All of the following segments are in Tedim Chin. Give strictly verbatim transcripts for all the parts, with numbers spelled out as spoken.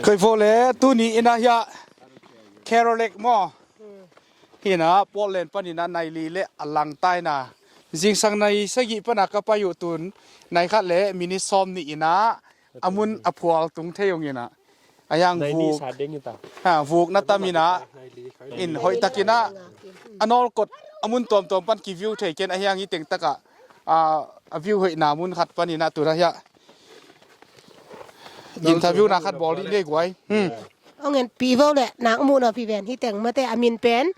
Koi vo le tuni ina hiah Carol Lake maw? Hina Portland panina nai li le a lang taina. Zingsang nai sagih pana ka pai uh tun nai khat le minit sawm nih ina a mun a phual tung thei ung ina. A hiang vuk, ha, vuk na tam ina in hoih tak ina a nawlkot a mun tuamtuam pan ki view thei ken a hiang i teng taka a view hoihna mun khat pan ina tuna hiah interview na khat bawl dih le guai. Hmm. Ong en pi vo le nak mu no pi ven hi teng mate a min pen.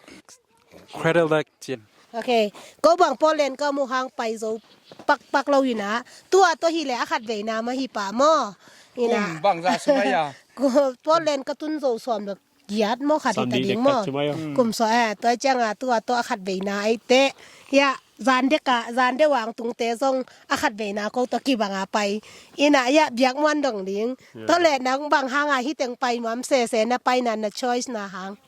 Cradle Lake cin. Ok. Ko bang Portland ka mu hang pai zo pakpak lo ina. Tua to hi le a khat veina ma hi pa maw. Ina. Kum bang za sumai a. Ko Portland ka tun zo sawm lo giat maw khat hi ta ding maw. Kum so eh tua cianga tua to a khat veina ai te. Ya zan de ka zan de wang tung te zong a khat veina ko to ki banga pai. Ina ya biak muan dong ding. To le nang bang hanga hi teng pai muam sese na pai na na choice na hang.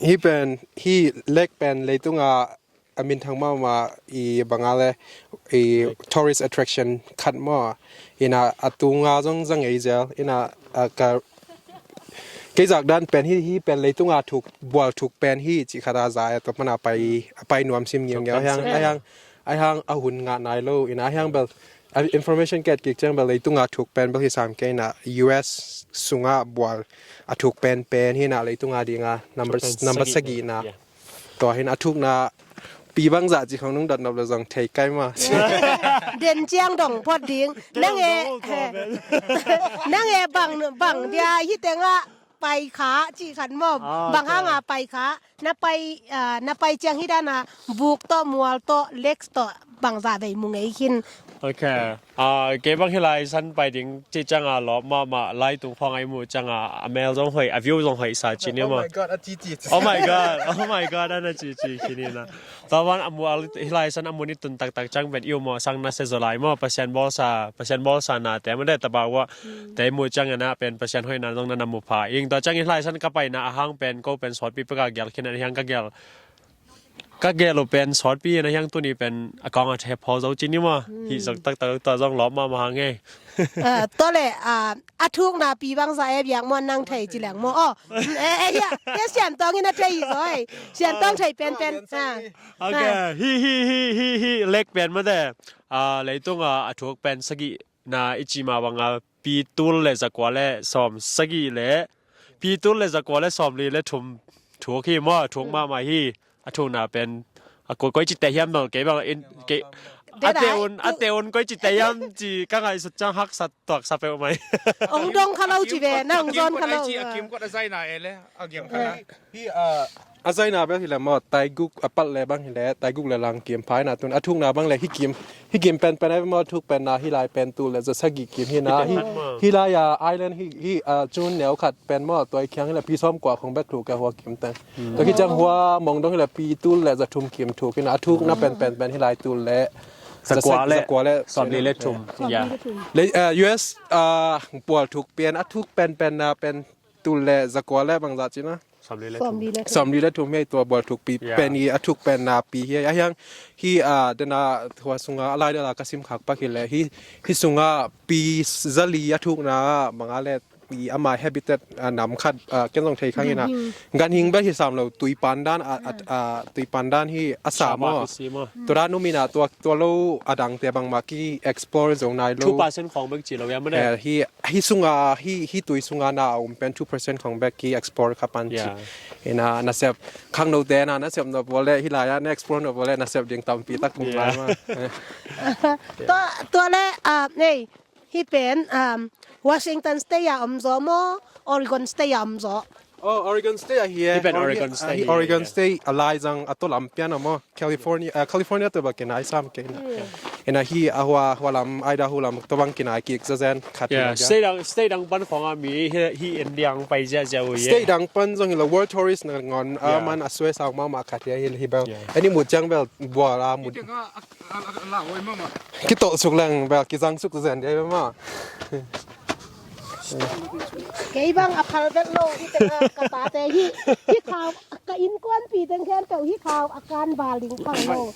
Hi pen hi lek pen leitunga a minthang mahmah i banga le i tourist attraction khat maw. Ina a tunga zong za ngei zel ina a ka kei zak dan pen hi hi pen leitunga thuk bual thuk pen hi ci khat a za e to mana pai a pai nuam sim ngiau ngiau a hiang a hiang a hiang a hun ngah nai lo ina a hiang bel a information ket kik ciang bel leitunga thuk pen bel hi sam kei ina U S sunga bual a thuk pen pen hi ina leitunga dinga number number sagih na. Tua hin a thukna pi bangzah ci khong nung dot nop le zong thei kai ma. Den ciang dong phot ding. Nang e nang e bang bang dia hi tenga pai kha ci khan mom. Bang hanga pai kha na pai na pai ciang hi dana buk to mual to lex to bangzah vei mu ngei khin. Ok. Ah, kei bang hi lai san pai ding ci cianga lawp mahmah lai tung khawng ai mu cianga a mel zong hoih a view zong hoih sa ci ni maw. Oh my god a ci ci ci. Oh my god, oh my god ana ci ci khi ni na. Tawan a mu hi lai san a mu ni tun taktak ciang pen i u maw sang na se zo lai maw Pasian bawlsa Pasian bawlsa na te maw de taba ua te mu ciang ana pen Pasian hoih na zong na na mu pha ing tua ciang hi lai san ka pai na a hang pen ko pen sawtpi peka gel khin a hiang ka gel. Ka gel uh pen sawtpi na hiang tuni pen a kawng a thep haw zo ci ni maw. Hi zok taktak tua zong lawp mahmah hang e. Tua le a thukna pi bangza e biak muan nang thei ci leng maw aw. E e hia hia sian tawng in a thei hi zoi sian tawng thei pen pen. Ok. Hi hi hi hi hi lek pen mate. Leitung a a thuk pen sagih na i ci ma banga pi tul le zakua le sawm sagih le pi tul le zakua le sawm li le thum thuk hi maw thuk mahmah hi. A thukna pen a koi koi ci te hiam no kei bang in kei a te un a te un koi ci te hiam ci ka ngaihsut ciang haksa tuaksa peuh mai. Ong dong kha lo ci ve na ong zon kha lo. A kim kot a zaina e le a giam kha na. Hi a a zaina bel hi le maw taiguk a pal le bang hi le taiguk le lang kim phai na tun a thukna bang le hi kim hi kim pen pen ai maw thuk pen na hi lai pen tul le za sagih kim hi na hi hi lai a island hi hi a chun neu khat pen maw toi khiang hi le pi sawm kua khong bek thuk ka hua kim teng. Tua khi ciang hua mong dong hi le pi tul le za thum kim thuk hi na a thuk na pen pen pen hi lai tul le zakua le sawm li le thum. U S bual thuk pen a thuk pen pen na pen tul le zakua le bangzah ci na. Sawmli le thum hi tua bual thuk pi pen i a thuk pen na pi hi a hiang hi a dena hua sunga a lai dela ka sim khak pak hi le hi hi sunga pi zali a thuk na manga le i ama habitat nam khat ken zong thei khang ina ganhing bel hi sam lo tui pandan a tui pandan hi a sa maw. Tua dan um ina tua tua lo a dangte bangmah ki explore zo nai lo. Two percent khong bek ci lo ya mane. Hi hi sunga hi hi tui sunga na a um pen two percent khong bek ki explore kha pan ci. Ina nasep khang no te na nasep no bole hi lai a na explore no bole nasep ding tampi tak kum lai ma. Tua tua le a nei hi pen Washington State a om zo mo Oregon State a om zo. Oh, Oregon State a hi e. Hi pen Oregon State a hi e. Oregon State a lai zang a to lam pian a mo. California, uh, California to ba kinai sam ke na. Ina hi a hua hua lam Idaho lam to bang kinai kik za zen khat. Yeah, state dang state dang pan khong a mi hi hi India ang pai zia zia u ye. State dang pan zong hi la World Tourist na ngon a man a sue sa ma ma khat ya hi hi bel. Ani mu chang bel bua la mu. Kitol suk leng bel kizang suk zen dia ma. Kei bang a phal vet lo hi te ka tate hi hi khau ka innkuanpi teng khen peuh hi khau a kan bal ding phal lo.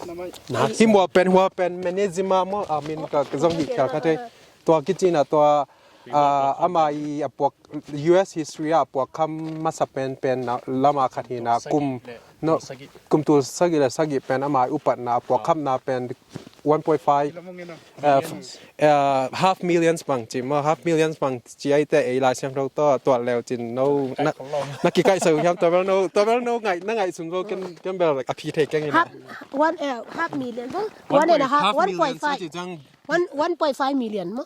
Hi mua pen hua pen management maw a min ka zong hi khel kha thei. Tua kici na tua Ah, ama i a puak, U S history a puak kham masa penpen na lama khat hi na, kum, no, kum tul sagih le sagih pen ama i upatna a puak khamna pen one point five, uh, uh, half millions bang ci maw, half millions bang ci ai te ei Lai Siangtho tawh tuat leu cin no na, na kikaihsak uh hiam? Tua bel no, tua bel no ngaih, na ngaihsun zo ken, ken bel a phi thei keng in a. Half, one, uh, half million maw? One and a half, one point five. One point five million maw?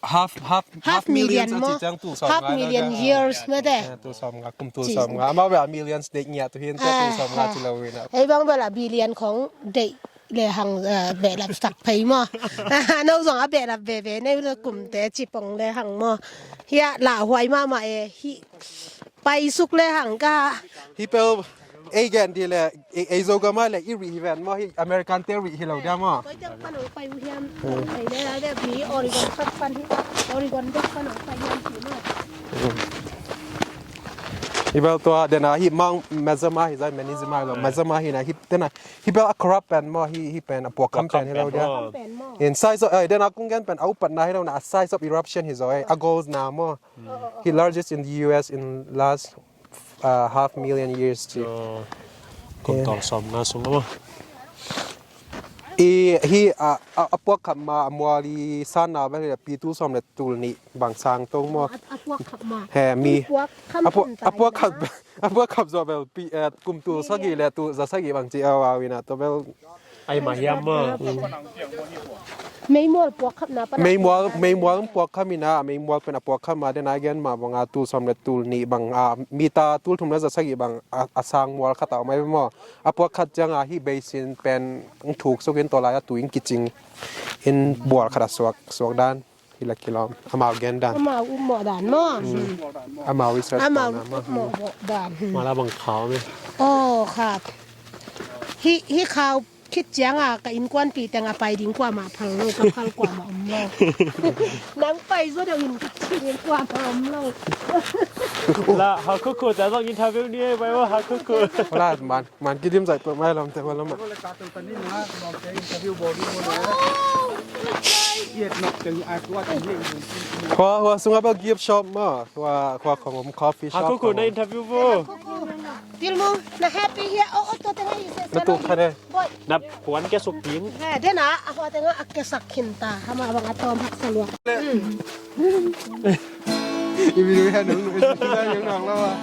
Half, half, half million maw? Half million years maw te? Eh, tul sawmnga, kum tul sawmnga. Amau bel a millions deih ngiat uh hi in te, tul sawmnga ci lo in a. Ei bang bel a billion khong deih le hang, eh, behlap sak phei maw? No zong a behlap veve nei lo, kumte cipong le hang maw? Hiah lauhuai mahmah e, hih paisuk le hang ka. Hih pel ei gen di le, ei, ei Zogam a le i rih hi ven maw, hih American te rih hi lo dia maw? Koi teng pan hong pai uh hiam? Ei le la de mi Oregon khat pan hi, Oregon bek pan hong pai hiam ci maw? Hih bel tua dena hih Mount Mazama hi zai, Manizama hi lo, Mazama hi na hih dena, hih bel a corrupt pen maw, hih, hih pen a puak kham pen hi lo dia. In size of, eh, dena kong gen pen a upatna hi lo na, a size of eruption hi zaw, eh, a goals na maw. He largest in the U S in last, uh, half million years ci. Kum tul sawmnga sung a maw? I, hi, a, a, a puak khat ma a mual i sanna bel hi a pi tul sawm le tul nih bang sang tong maw. A, a puak khat ma. He, mi. A puak khat, a puak khat zaw bel pi, eh, kum tul sagih le tul za sagih bang ci a wawina tua bel. Ai mah hiam maw? Meimual puak khamna pan a. Meimual, meimual puak kham ina, meimual pen a puak kham a, den a gen mah bang a tul sawm le tul nih bang a, mita tul thum le za sagih bang a, a sang mual khat a om ai maw? A puak khat ciang a hih basin pen thuk suk in tua lai a tu in kicing in bual khat a suak, suak dan. Hi la kilawm. Amau gen dan. Amau upmawh dan maw? Amau research dan maw? Amau upmawh dan. Mala bang khau me. Oh, khat. Hi, hi khau khit ciang a ka innkuanpih teng a pai ding kuamah phal lo, ka phal kuamah om lo. Nang pai zaw deuh in ka ci ding kuamah om lo. La, Hakuku ta zong interview ni e, bai wa Hakuku. Wala man. Man kidim zai peuh mai lam te hua lam ah. Hua, hua sungah bel gift shop maw. Hua, hua khong om coffee shop. Hakuku na interview vo. Tilmu, na happy hia? Oh, oh, tua tengah i se. Na tuk khat e. Na puan kia suk ding. He, dena, a hua tengah a kia sak khin ta. Hama bang a tawm hak sa lua. Ibi dui ha nung nung nung nung nung.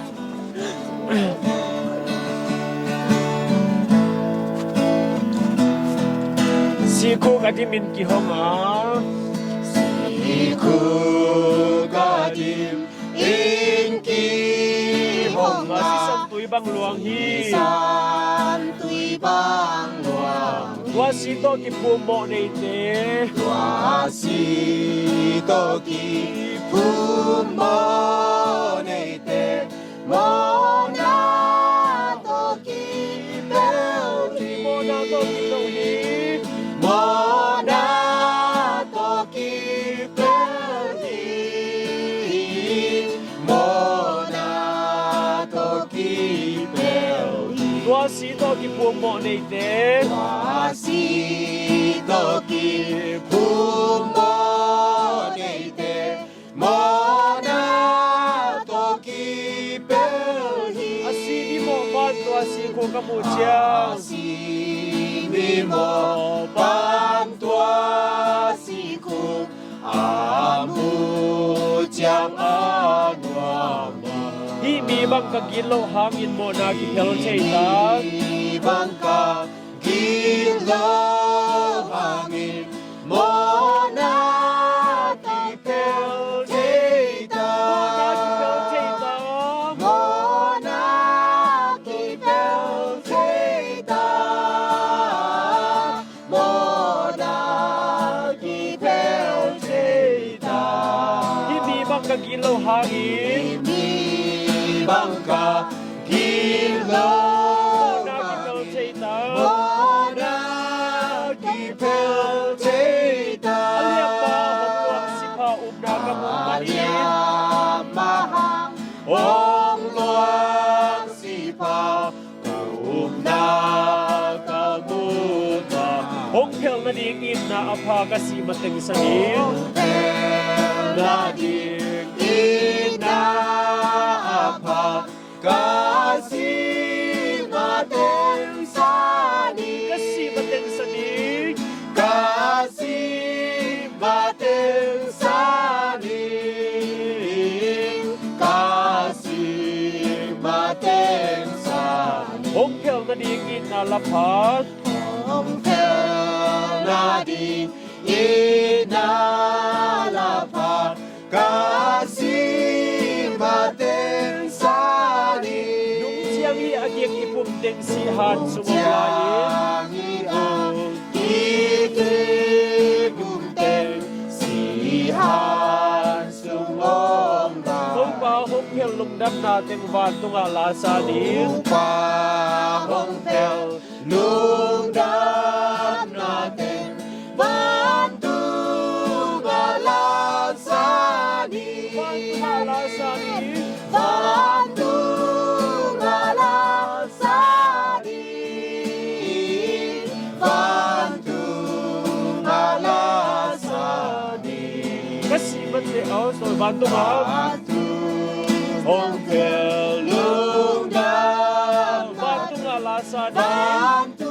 Sikhuk a dimin kihong a. Sikhuk a dimin kihong a. Sisan tui bang luang hi. Sisan tui bang luang. Tua si tawh kiphum mawh neite. Tua si tawh kiphum mawh neite. Mawhna tawh kipel hi. Mawhna tawh kipel hi. Mawhna tawh kipel hi. Mawhna tawh kipel hi. Tua si tawh kiphum mawh neite. Tua si tawh kiphum mawh neite. Mawhna tawh kipel hi. A si mi mawh pan tua sikhuk a mu ciang. A si mi mawh pan tua sikhuk a mu ciang a nuam a. Hih mi bang ka gitloh hangin mawhna kiphel thei ta. Hih mi bang ka gitloh hangin mawhna kiphel thei ta. Mawhna kiphel thei ta. Mawhna kiphel thei ta. Mawhna kiphel thei ta. Hih mi bang ka gitloh hangin. Hih mi bang ka gitloh hangin. Mawhna kiphel thei ta. Mawhna kiphel thei ta. A liamma hong luang sipha upna ka mu manin. A liamma hong luang sipha ka upna ka mu manin. Hong phel nadingin na a pha ka si mateng sanin. Hong phel nading itna a pha, ka sih mateng sa ni. Ka sih mateng sa ni. Ka sih mateng sa ni. Ka sih mateng sa ni. Hong phel nading itna la pha. Hong phel nading itna la pha, ka sih mateng sa ni. Nung ciang hi a kiang i pum teng sih han sung om lai in. Nung ciang hi a kiang i pum teng sih han sung om lai. Topa hong phel lungdamna teng vantungah la sa ni. Topa hong phel lungdamna teng vantungah la sa ni. Vantungah la sa ni. Vantungah la sa ni. Vantungah la sa ni. Ka sih mateng, oh, sorry, vantungah. Vantung hong phel lungdam. Vantungah la sa ni.